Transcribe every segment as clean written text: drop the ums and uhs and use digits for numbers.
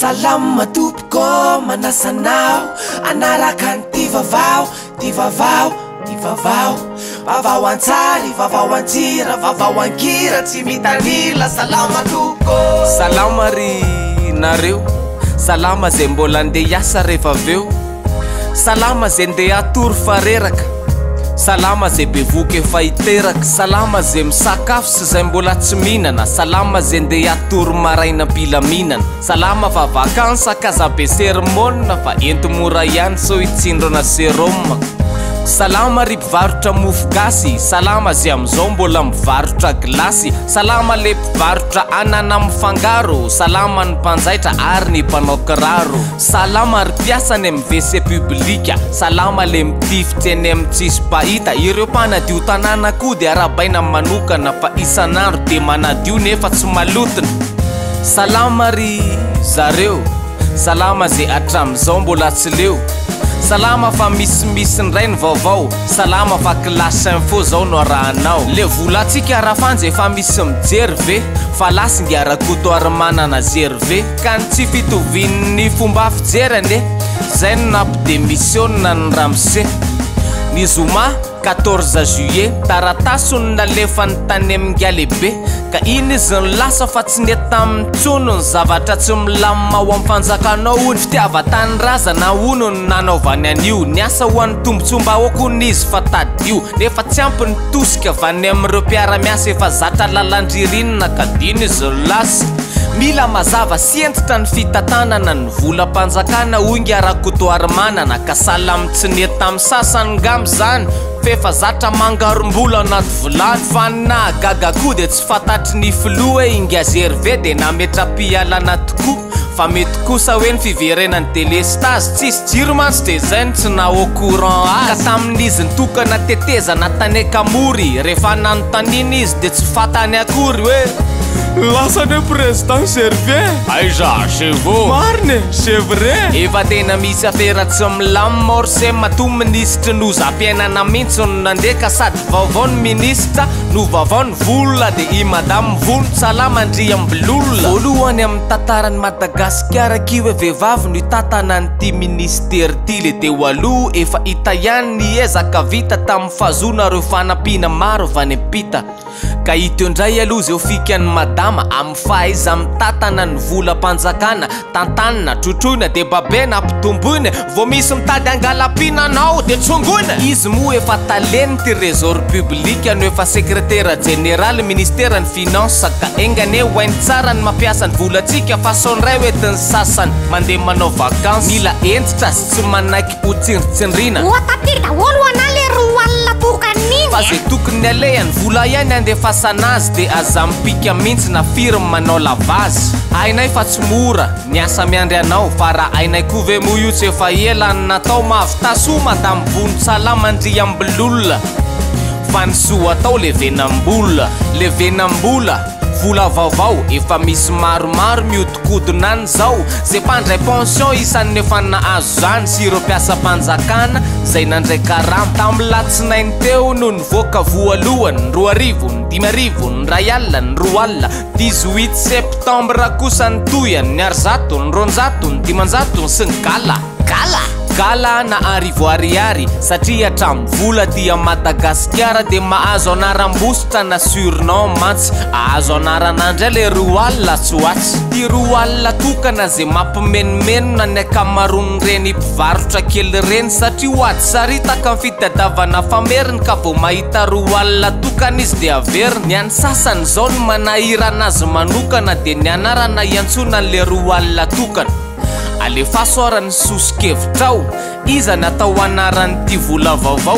Salama tompoko manasa anao hanaraka an'ity vaovao, ty vaovao, ty vaovao. Vaovao an-tsary, vaovao an-tsira, vaovao an-kira tsy mitanila. Salama tompoko. Salama ry nareo, salama zay mbola andeha hiasa rehefa avy eo. Salama zay ndeha hatory fa reraka, salama zay bevohoka efa hiteraka, salama zay misakafo sy zay mbola tsy mihinana, salama zay ndeha hatory maraina am-pilaminana, salama fa vacances k'aza be sermona fa ento mora ihany sao hitsindrona sérum. Salama ry mpivarotra mofo gasy, salama zay amizao mbola mivarotra gilasy, salama le mpivarotra anana mifangaro, salama ny mpanjaitra ary ny mpanao kiraro. Salama ry mpiasa any amin'ny WC public, salama le mitifitra eny amin'ny tsisy mpahita, ireo mpanadio tanàna koa dia arahabaina manokana fa isan'andro dia manadio nefa tsy malotina. Salama ry zareo, salama ze hatramin'izao mbola tsy leo, salama fa misimisy indray ny vaovao, salama fa clash info zao no arahanao. Le volantsika rafanja efa misy mijery ve fa lasa ingahy Rakotoarimanana Gervais. Ka ny tsy fitovian'ny fomba fijery anie zay no nampidemissiona an'i ramose. Ny zoma 14 juillet, taratasy no nalefany tany amin'ingahy lehibe, ka iny izy no lasa fa tsy nety taminy intsony ny zavatra tsy milamina ao amin'ny fanjakana ao hono. Fitiavan-tanindrazana hono no nanaovany an'io, niasa ho an'ny tombotsoam-bahoaka hono izy fa tadidio, nefa tsy ampy ny tosika avy any amin'ireo mpiara-miasa efa zatra lalan-dririnina ka dino izy no lasa. Mila mazava sy hentitra ny fitantanana ny volam-panjakana hoy ingahy Rakotoarimanana ka sahala amin'ny tsy nety tamin'ny sasany ngamba izany f'efa zatra mangarom-bola anaty vilany. Fa ny nahagaga koa dia tsy fantatry ny filoha hoe ingahy Gervais dia nametra-pialana tokoa fa mety kosa hoe ny fiverenan'ny delestazy tsisy jiro mantsy dia izay no tsy naha au courant azy. Ka tamin'izy nitokana tetezana tany Ankamory rehefa nanontaniana izy dia tsy fantany akory hoe. Lasa anie président Gervais. Aiza chez vous? Marina e, c'est vrai. Efa tena misy afera tsy milamina or se matoa minisitry ny ozam-piainana mintsy no nandeha ka sady vaovao ny minisitra no vaovao ny vola dia i madame Vonintsalama Andriambilolona. Voalohany amin'ny tantaran'i Madagasikara akia hoe vehivavy no hitantana an'ity minisitery ity le teo aloha efa hita ihany ny ezaka vita tamin'ny fahazoana ireo fanampiana maro avy any am-pita. Ka hita eo indray aloha izay ho fikan'i madama amin'ny fahaiza-mitantana ny volam-panjakana, tantanina, trotroina dia babena, ampitomboina, vao misy mitady hangalam-piana anao dia tsongoina! Izy moa efa talen'ny Trésor public no efa sekretera jeneraly ministeran'ny finance ka enga anie ho hainy tsara ny mampiasa ny volantsika fa sao ndray ho entin'ny sasany mandeha manao vacances mila hentitra sy tsy manaiky ho tsindritsindrina. Oa taty daholo ho anah le 20 tokana iny Fa a! ze tokony alehany, vola ihany andefasana azy de aza mipika mintsy na firy ny manao lavage. Hainay fa tsy mora ny asa miandry anao fa raha hainay koa ve moa io tsy efa ela ny natao mahavità soa madame Vonintsalama Andriambilolona fa ny soa atao levenam-bola levenam-bola vola vaovao efa misy maromaro miodikodina any zao ze mpandray pension isan'ny efa nahazo zany sy ireo mpiasam-panjakana zay nandray karama tamin'ny latsinainy teo no nivoaka voalohany ny 2000 ny 5000 ny 1000 ny 20 18 septembre kosa ny tohiny ny arizato ny 200 ny 500 sy ny gala Gala! Gala na arivo ariary satria hatramin'ny vola aty a Madagasikara dia mahazo anaram-bositra na surnom mantsy ahazo anarana indray le 20 atsy ho atsy. Ty 20 tokana ze mampimenomenona ny ankamaroan'ireny mpivarotra kely ireny satria ho ady saritaka ny fitadiavana fameriny ka vao mahita 20 tokana izy dia averiny. Ny an'ny sasany izao ny manahirana azy manokana dia ny anarana iantsoana an'le 20 tokana. Alefaso ara ny soso-kevitrao, iza ny atao anaran'ity vola vaovao?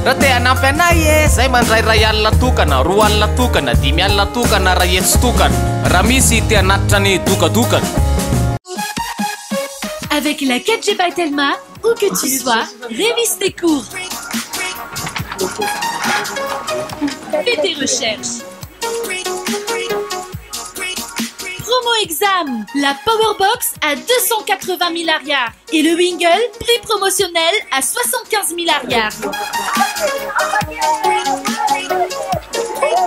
Raha te hanampy anay e, zay mandray 1000 tokana, 20 tokana, 50 tokana, 100 tokana. Raha misy te hanatitra ny dokadokana. Avec la 4G by Telma, où que tu sois, révise tes cours. Fais tes recherches. Promo Exam, la Powerbox à 280 000 ariary et le Wingle, prix promotionnel à 75 000 ariary.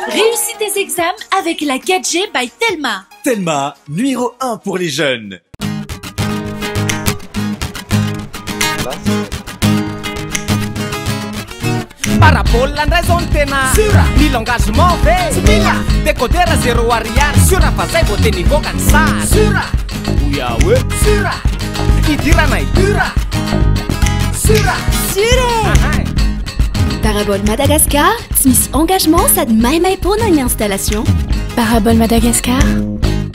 Réussis tes examens avec la 4G by Telma. Telma, numéro 1 pour les jeunes. Parabole indray zao ny tena Sura. Mila engagement ve? Tsy mila. Décodeur zéro ariary sura fa zay vao teny hivoaka ny sary. Sura. Oya oe. Sura. Idirana idura. Sura. Sura. Ahay. Parabole Madagascar, tsy misy engagement sady maimaimpoana ny installation. Parabole Madagascar,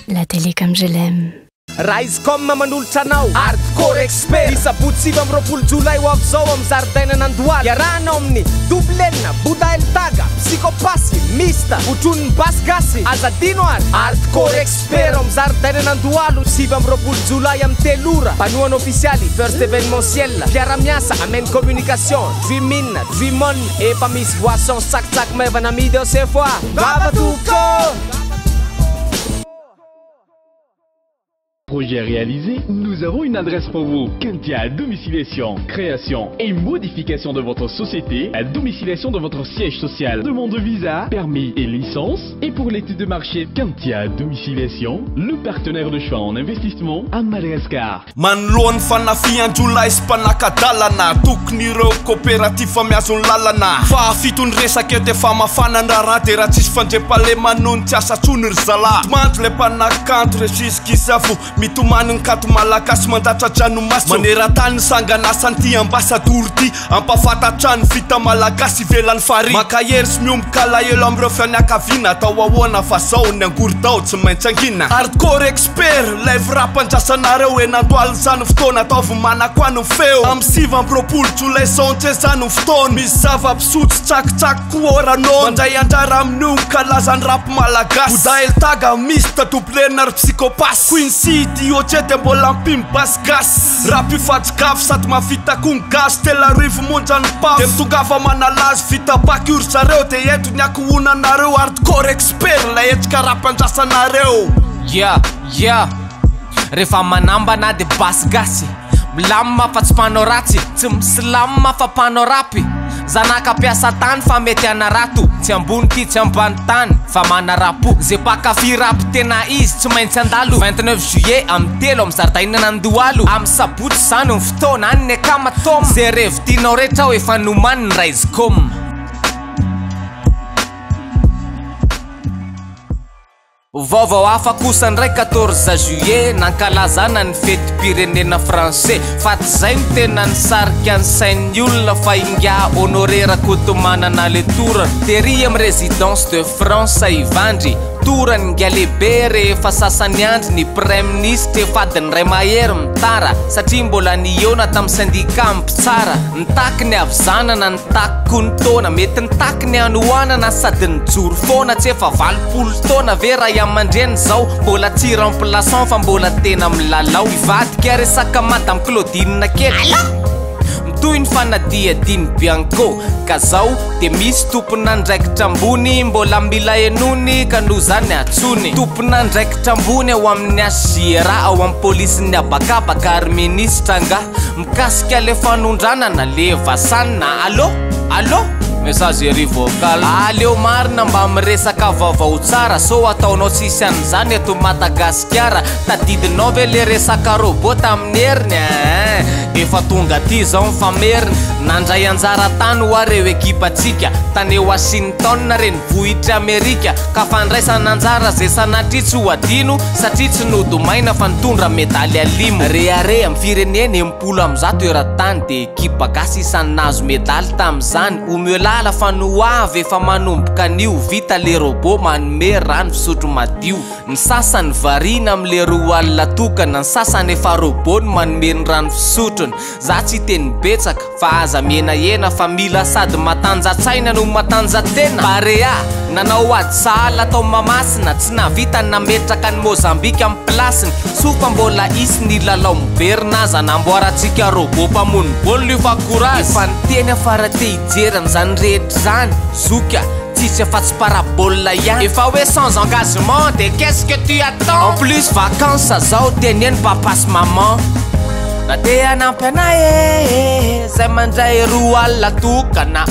la télé comme je l'aime. Raisecom manolotra anao Hardcore Expert ny sabotsy 29 jolay ho avy izao amin'ny zaridainan'Andohalo. Iarahana ao amin'ny Double Enina, Bouddha El Taga, Psychopasy, Mista, Otronin'ny Basy Gasy, Aza adino ary Hardcore Expert ao amin'ny zaridainan'Andohalo 29 jolay amin'ny telo ora. Mpanohana ofisialy First Evenementiel, mpiara-miasa Amen Communication, Dreamin, Dreamon, efa misy boisson tsakitsaky maivana amidy ao sefo a. Vava tompoko! Projet réalisé, nous avons une adresse pour vous. Kentia Domiciliation, création et modification de votre société, à domiciliation de votre siège social, demande de visa, permis et licence. Et pour l'étude de marché, Kentia Domiciliation, le partenaire de choix en investissement à Madagascar. Manoloan'ny fanafihan-jiolahy sy mpanaka-dalana, tokony ireo coopérative mihazo ny lalana. Fahafito ny resaka eto efa mafana ny raharaha dia raha tsisy fandriampahalemana noho ny tsy asa intsony ry zalahy. Tomandro ilay mpanakanto Regis Gisavo, mitomany ny kanto malagasy mandatsa-dranomaso. Maneran-tany ny sangan'asan'ity ambasadoro ity, hampahafantatra ny vita malagasy ivelan'ny farihy. Mankahery sy miomboka alahelo amin'ireo fianakaviana, atao ahoana fa zao ny angorodao tsy maintsy angina. Hardcore expert, live rap andrasanareo eny Andohalo izany fotoana, ataovy manako any ny feo. Amin'ny 29 jolay izao ntsy izany ny fotoana, misy zava-pisotro tsakitsaky koa rano. Mandray anjara amin'io ny kalazan'ny rap malagasy. Bouddha El Taga, Mista, Double N ary Psychopasy. Queen City, Oche dia mbola ampino basy gasy. Rap io fa tsy gafy sady mahavita koa ny gasy. Telo arivo monja ny pafy. Dia mitongava manalazy vita bac io ry zareo. Dia eto ny ankohonanareo Hardcore expert, ilay hetsika rap andrasanareo. Yeah, yeah. Rehefa manambana dia basy gasy. Milamina fa tsy mpanao ratsy, tsy misilama fa mpanao rapy. Zanaka mpiasa tany fa mety hanarato, tsy ambony ty tsy ambany tany fa manarapo. Zay mpankafy rap tena izy tsy maintsy andalo. 29 juillet amin'ny telo amin'ny zaridainan'Andohalo. Amin'ny sabotsy izany ny fotoana any ny akama Tom. Zay revy tianao rehetra aho efa nomaniny Raisecom. Vaovao hafa kosa indray 14 juillet nankalazana ny fetim-pirenena français. Fa tsy izay no tena nisarika ny sain'ny olona fa ingahy Honoré Rakotomanana le torana. Tery amin'ny résidence de France Ivandry. Torany ingahy lehibe rehefa sasany andry ny praiminisitra efa adiny iray mahery mitara. Satria mbola nihaona tamin'ny syndicat mpitsara. Nitaky ny havizanana, nitaky koa ny taona. Mety nitaky ny hanoanana sady nijoro foana. Tsy efa 80 taona ve ray aman-dreny zao? Mbola tsy remplaçant fa mbola tena milalao. Hivadika resaka Madame Claudine kely. Mitohy ny fanadihadian'i Bianco. Ka zao dia misy tompon'andraikitra ambony mbola mila henony ka noho izany atsony. Tompon'andraikitra ambony ao amin'ny HJRA ao amin'ny polisin'ny habakabaka ary minisitra angaha mikasika le fanondranana le vasanina. Allô? Allô? Messagerie vocale. Aleo marina mba miresaka vaovao tsara so ataonao tsisy an'izany eto Madagasikara. Tadidinao ve le resaka robot tamin'ny heriny? Hein? Efa tonga aty zao ny famerina. Nandray anjara tany ho areo ekipantsika tany Washington renivohitry Amerika. Ka fandraisana anjara zay sanatria tsy ho adino satria tsy nodomaina fa nitondra medaly alimo. Rehareha amin'ny firenena 160 eran-tany dia ekipa gasy isan'ny nahazo medaly tamin'izany. Omeo lala fa no avy efa manomboka anio. Vita le robot manome rano fisotro madio. Ny sasany variana amin'le roa alina tokana, ny sasany efa robot no manome ny rano fisotrony. Za tsy hiteny betsaka fa aza mihenahena fa mila sady matanjatsaina no matanjatena. Barea nanao ady sahala tao Mahamasina, tsy nahavita nametraka ny Mozambika amin'ny plasiny. Soa fa mbola hisy ny lalao miverina aza namboarantsika robot mpamono baolina io fa courage. Efa niteny aho fa raha te hijery an'izany rehetra izany zoky a, tsisy afa-tsy parabole ihany. Efa hoe sans engagement de qu'est-ce que tu attends? En plus vacances zao teneno papa sy maman. Na te hanampy anay e, zay mandray roa alina tokana.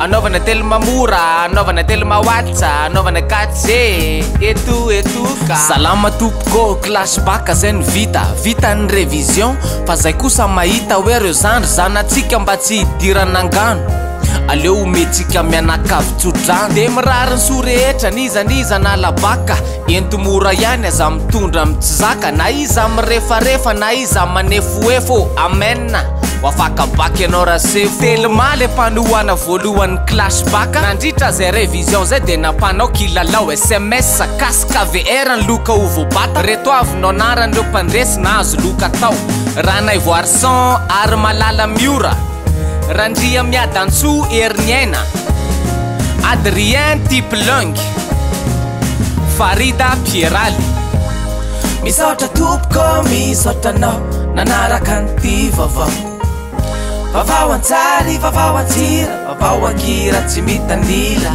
Anaovana telma mora, anaovana telma watsa, anaovana 4G eto eto ka. Salama tompoko, clash bac zay no vita, vita ny révision fa zay kosa mahita hoe reo zandry zanatsika mba tsy hidiran'angano. Aleo omentsika mianakavy tsodrano. De mirary ny soa rehetra n'iza n'iza nala bac, ento mora ihany aza mitondra amin'ny tsy zaka na iza mirefarefa na iza manefoefo. Amen. Ho afaka bac ianao rasefo. Telma le mpanohana voalohan'ny clash bac, nandritra zay révision zay de nampanao kilalao SMS, casque VR ny loka ho voabata. Reto avy no anaran'ireo mpandresy nahazo loka tao: Ranaivoarison ary Malala Miora, Randria Miadantsoa Heriniaina, Adrien Tiplung, Farida Pieraly. Misaotra tompoko, misaotra anao nanaraka an'ity vaovao. Vaovao an-tsary, vaovao an-tsira, vaovao an-kira tsy mitanila.